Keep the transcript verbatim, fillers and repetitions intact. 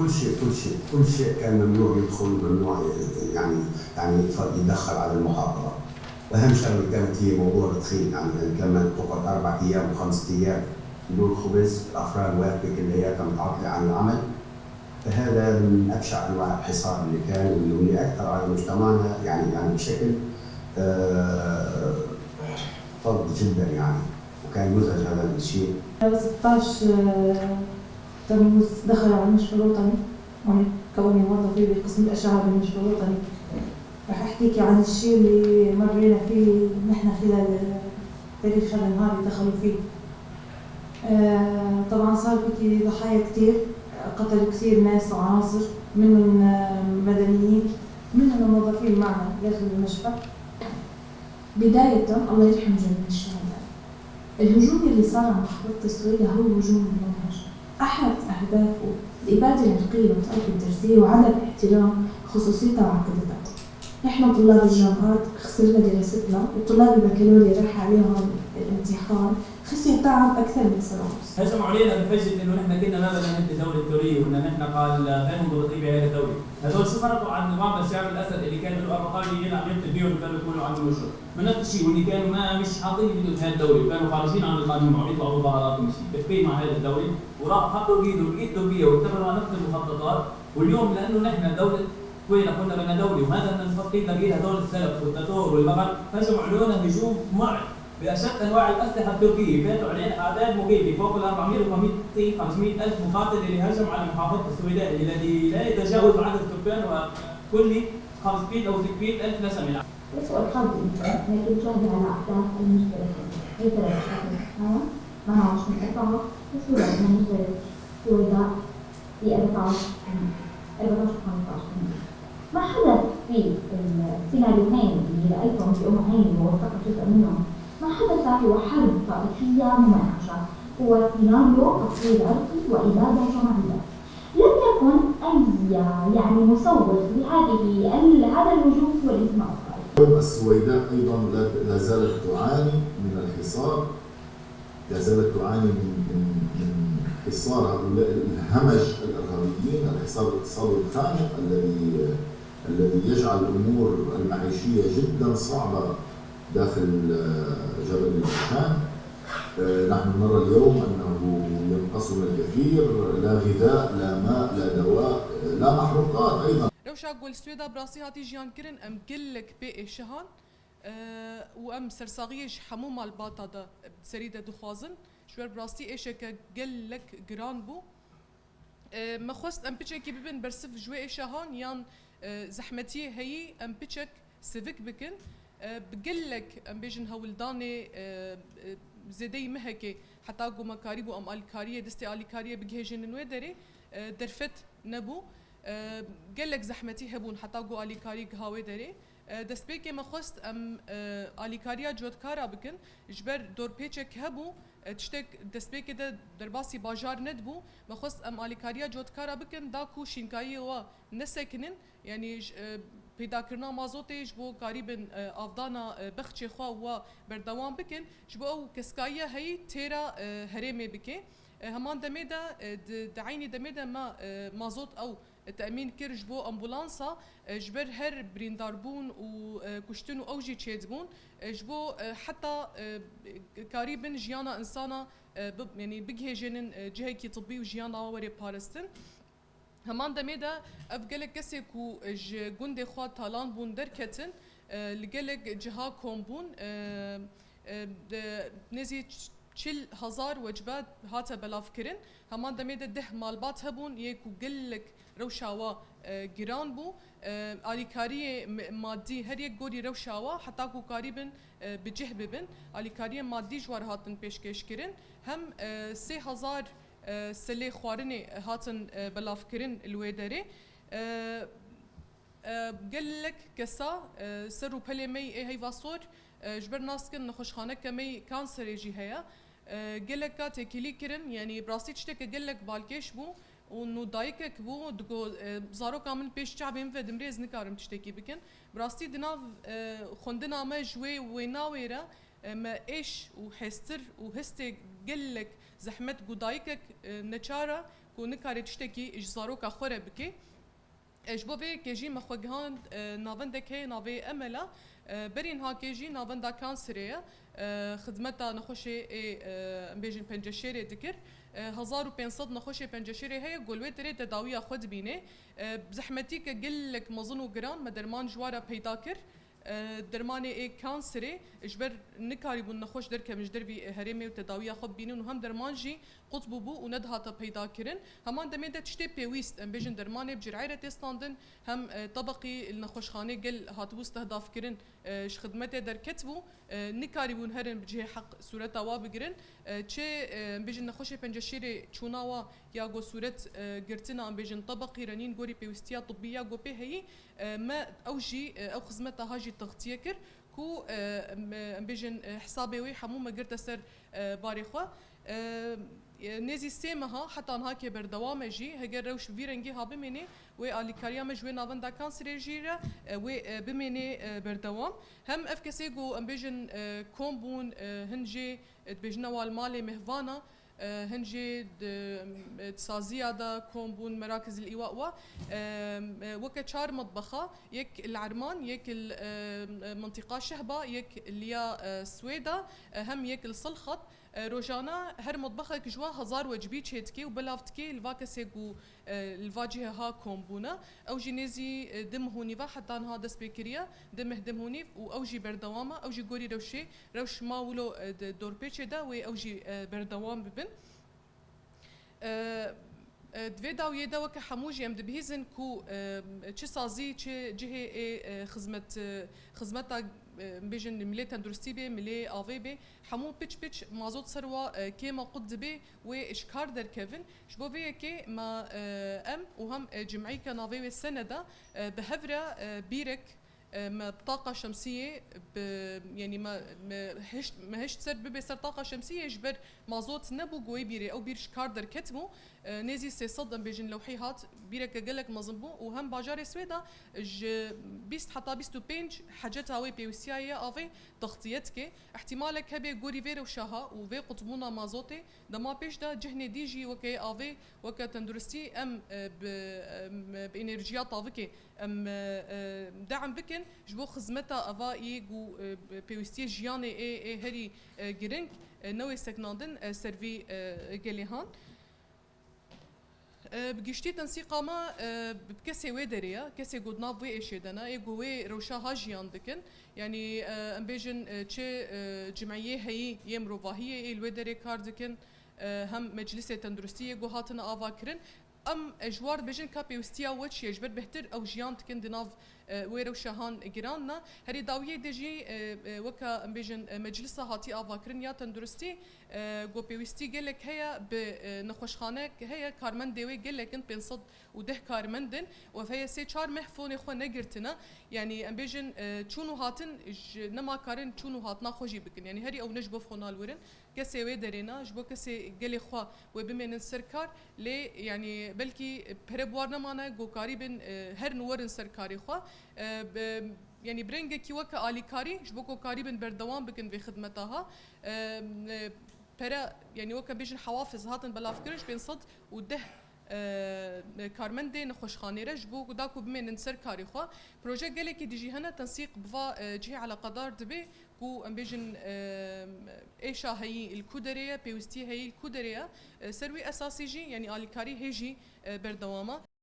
كل شيء، كل شيء، كل شيء كان ممنوع يدخل، ممنوع ي-، يعني، يعني يدخل على المحافظة. وأهم شغلة كانت هي موضوع الطحين، يعني، لأن كان تقعد أربع أيام وخمسة أيام بدون خبز، الأفران واقفة كلياتها متعطلة عن العمل. فهذا من أبشع أنواع الحصار اللي كان واللي، واللي أثر على مجتمعنا، يعني، يعني بشكل، آه، طرد جدًا، يعني، وكان مزعج هذا الشيء. ستطاش تموز دخل على المشفى الوطني، وأنا كوني موظفة بقسم الأشعة بالمشفى الوطني. رح أحكيكي عن الشيء اللي مرينا فيه نحن خلال تاريخ هذا النهار اللي دخلوا فيه. آه، طبعًا صار في ضحايا كتير، قتلوا كتير ناس وعناصر، منهم، آه، مدنيين، منهم الموظفين معنا داخل المشفى. بداية، الله يرحم جميع الشهداء. الهجوم اللي صار على محطة السويدة هو هجوم ممنهج. أحد أهدافه الإبادة العرقية والطائفة الدرزية وعدم احترام خصوصيتها وعقيدتها. نحن طلاب الجامعات خسرنا دراستنا، وطلاب البكالوريا راح عليهم الامتحان، خسروا تعب أكثر من سنة ونص. هجموا علينا بحجة إنه نحن كنا ما بدنا نبني دولة سورية، وإنه نحن قال غير منضبطين بهذا الدولة. هذول شو فرقوا عن نظام بشار الأسد اللي كان له أربعتاشر عم يقتل بيهم، وكانوا يقولوا عنهم شو؟ من نفس الشيء، واللي كانوا ما، مش حاطين إيدهم في هذه الدولة، وكانوا خارجين عن القانون وعم يطلعوا مظاهرات ومشي. بتبين مع هذه الدولة، وراحوا حطوا إيدهم بإيد تركيا واتفقوا على نفس المخططات. واليوم لأنه نحن دولة كويلة، كنا بدنا دولة، وما بدنا نفكر لقينا هذول السلف والتتور والمغل، هجموا علينا هجوم مرعب بأشد أنواع الأسلحة التركية، فاتوا علينا أعداد مخيفة، فوق ال أربعمية و خمسمية ألف مقاتل اللي هجم على محافظة السويداء، الذي لا يتجاوز عدد سكان كلي خمسمية أو ستمية ألف نسمة. يسوء الحظ، لكن تشاهدي على أحداث المجزرة. هي ثلاث أشهر من الحياة، ثمانية وعشرين أربعة، وصولا من مجزرة السويداء في أربعتاشر، أربعتاشر وخمستاشر. ما حدث في السيناريوهين اللي رأيتهم في أم عيني ووثقت جزء منهم، ما حدث هو حرب طائفية ممنهجة، هو سيناريو تصوير عرقي وإبادة جماعية. لم يكن أي، يعني، مسوغ لهذه ال-، هذا الهجوم سوى الانتماء الطائفي. اليوم السويداء أيضًا لا، لا زالت تعاني من الحصار، لا زالت تعاني من، من، من حصار هؤلاء الهمج الإرهابيين، الحصار الاقتصادي الخانق الذي، الذي يجعل الأمور المعيشية جدًا صعبة داخل، آه، جبل العشان. آه، نحن نرى اليوم أنه ينقصنا الكثير، لا غذاء، لا ماء، لا دواء، لا محروقات أيضًا. Rewşa ku li Swêda bi rastî hatî jiyan kirin, em gelek pê êşihan, e, û em sersaxiyê ji hemû malbata de, serî de dixwazin. Ji ber bi rastî êşeke gelek giran bû. E, me xwest em piçekî bibin bersiv ji wê êşehan yan, e, zehmetiyê heyî em piçek sivik bikin. E, bi gelek, em bêjin, hewldanê, e, e, zêdeyî mehekê heta ku me karîbû em alîkariyê, destê alîkariyê bigihêjînin wê derê, e, derfet nebû. E, gelek zehmetî hebûn heta ku alîkarî giha wê derê. E, destpêkê me xwest em, e, alîkariya cotkara bikin. Ji ber dorpêçek hebû, e, tiştek destpêkê de derbasî bajar nedibû. Me xwest em alîkariya cotkara bikin, da ku şînkayiyê wa nesekinin, yanî ji, e, peydakirina mazotê ji bo karîbin, e, avdana, e, bexçê xwe wa berdewam bikin, ji bo ew keskayiya heyî têra, e, herêmê bike. E, heman demê de, e, di, di eynî demê de me, e, mazot ew temîn kir ji bo ambulansa, e, ji ber her birîndarbûn û, e, kuştin û ew jî çêdibûn, e, ji bo, e, heta, e, karîbin jiyana insana, e, bi-, yanî bigihêjênin, e, cihekî tibbî û jiyana we were parastin. Heman demê de ev gelek kesê ku ji gundê xwe talan bûn derketin, e, li gelek ciha kom bûn, e, e, de nêzî ç-, çil hezar wecbe hate belavkirin. Heman demê de deh malbat hebûn, yê ku gelek rewşa wa, e, giran bû. E, alîkariyê m-, madî her yek gorî rewşa wa, heta ku karîbin, e, bi cih bibin. Alîkariyê madî ji war hatin pêşkêşkirin. Hem, e, sê hezar, e, selê xwarinê hatin, e, belavkirin li wê derê. E, E, gelek kesa, e, ser û pelê me yî ê heyva sor, e, ji ber nas dikin nexweşxaneke me yî kanserê jî heye. E, gelek ka têkilî kirin, yanî bi rastî tişteke gelek balkêş bû û nû dayikek bû, digo, e, zaroka min pêş çavê min ve dimrê, ez nikarim tiştekî bikin. Bi rastî di nav, e, xwendina me ji wê wêna wê re, e, me êş û hêstir û histê gelek zehmet ku dayikek, e, neçar e ku nikare tiştekî ji zaroka xwe re bike. E, ji bo vê yekê jî me xwe gihand, e, navendek heye navê Emela. E, berî niha kê jî navenda kanserê ye. E, xidmeta nexweşê ê, e, em bêjin penceşêrê dikir. E, hezar û pênc sed nexweşê penceşêrê heye, ku li wê derê tedawiya xwe dibîne. E, bi zehmetî ke gelek mezin û giran me derman ji wa re peyda kir. E, dermanê ê kanserê ji ber nikarîbûn nexweş derkevin ji dervî herêmê û tedawiya xwe bibînin û hem derman jî qut bûbû û nedihata peydakirin. Heman demê de tiştê pêwîst, em bêjin dermanê bi cir'ê re tê standin, hem, e, tebeqî li nexweşxanê gel hatibû stehdafkirin, e, ji xidmetê derketibû, e, nikarîbûn herin bi cihê heq sûreta wa bigirin. E, çi, e, em bêjin nexweşê penceşêrê çûna wa ya go sûret, e, girtina, em bêjin tebeqî renîn gorî pêwîstiya tibbî ya go pê heyî, e, me ew jî, e, ew xizmeta ha jî textiye kir ku, e, em, em bêjin, e, hesabê wê hemû me girte ser, e, barê xwe. E, e, nêzî sê meha heta niha ke berdewam e jî, heger rewş bi vî rengî ha bimênê, wê alîkariya me ji wê navenda kanserê jî re, e, wê, e, bimênê, e, berdewam. Hem ev kesê ku em bêjin, e, kom bûn, e, hin jê, e, dibêjine wa li malê mêhvana, e, hin jê di, e, di saziya de kom bûn, merakizil îwa wa, e, e, weke çar metbexa, yek li Erman, yek li, e, e, mintiqa Şehba, yek li ya, e, Swêda, e, hem yek li Silxat. E, rojana her metbexek ji wa hezar wecibî çêdikê û belav dikê li va kesê ku, e, li va cihê ha kom bûne. Ew jî nêzî, e, di meh û nîva heta niha dest pê kiriye, di meh di meh û nîv û ew jî berdewam e. Ew jî gorî rewşê, rewş ma wilo, e, di dorpêçê de wê ew jî, e, berdewam bibin. E, e, di vê dawiyê de weke hemû jî em dibihîzin ku, e, çi sazî, çi cihê ê, e, xizmet, e, xizmeta, e, bêjin milê tenduristî bê, milê avê bê, hemû piç piç mazot ser wa, e, kêm a qut dibê wê ji kar derkevin. Ji bo vê yekê me, e, em û hem, e, cimeyke navê wê Seneda, e, bi hev re, e, bîrek, e, me bi taqa şemsiyê, bi, yanî me, me hişt, me hişt ser bibe ser taqa şemsiyê ji ber mazot nebû, ku wê bîrê, ew bîr ji kar derketibû. E, nêzî sê sed em bêjin lewhî hat, bîreke gelek mezin bû û hem bajarê Swêda ji bîst heta bîst û pênc heceta wê pêwîstiya ye avê textiye dike. Îhtîmalek hebe gorî vê rewşa ha û vê qutbûna mazotê dema pêş de cihnê dî jî weke yê avê, weke tenduristî em, e, bi, em, bi enerjiya tavikê em, e, e, de'm bikin ji bo xizmeta eva yê ku, e, pêwîstiyê jiyanê ê, ê herî, e, giring, e, newê seknandin, e, ser vî, e, gelê han. E, bi giştî tensîqa me, e, bi kesê wê derê ye, kesê ku di nav wê êşê de ne, ê ku wê rewşa ha jiyan dikin. Yanî, e, em bêjin, e, çi, e, cimeyê heyî yê mirovahiyê ê li wê derê kar dikin, e, hem meclisê tenduristî yê ku hatine ava kirin. Em, e, ji war dibêjin ka pêwîstiya we çi ye, ji ber bêhtir ew jiyan dikin di nav, e, wê rewşa han giran ne. Herî dawiyê de jî, e, e, weke em bêjin, e, meclisa hatî avakirin ya tenduristî, e, ku pêwîstî gelek heye bi, e, nexweşxanek heye, karmendê wê gelek in, pênc sed û deh karmend in û ev heye sê çar meh fonê xwe negirtine. Yanî em bêjin, e, çûn û hatin ji nema karin çûn û hatina xwe jî bikin. Yanî herî ew ne ji bo fona li wir in. Kesê wê derê ne, ji bo kesê gelê xwe wê bimênin ser kar, lê, yanî, belkî pere bi war nemane, ku karîbin, e, herin û werin ser karê xwe. E, bi, yanî, bi rengekî weke alîkarî, ji bo ku karîbin berdewam bikin vê xidmeta ha. E, e, pere, yanî, weke bêjin hewafiz hatin belavkirin ji pênc sed û deh, e, karmendê nexweşxanê re, ji bo ku da ku bimênin ser karê xwe. Proje gelekî dijî hene, tensîq bi va, e, cihê eleqedar dibe. Ku em bêjin, e, êşa heyî li ku derê ye, pêwîstiyê heyî li ku derê ye, e, ser wî esasî jî, yanî alîkarî hê jî, e, berdewam e.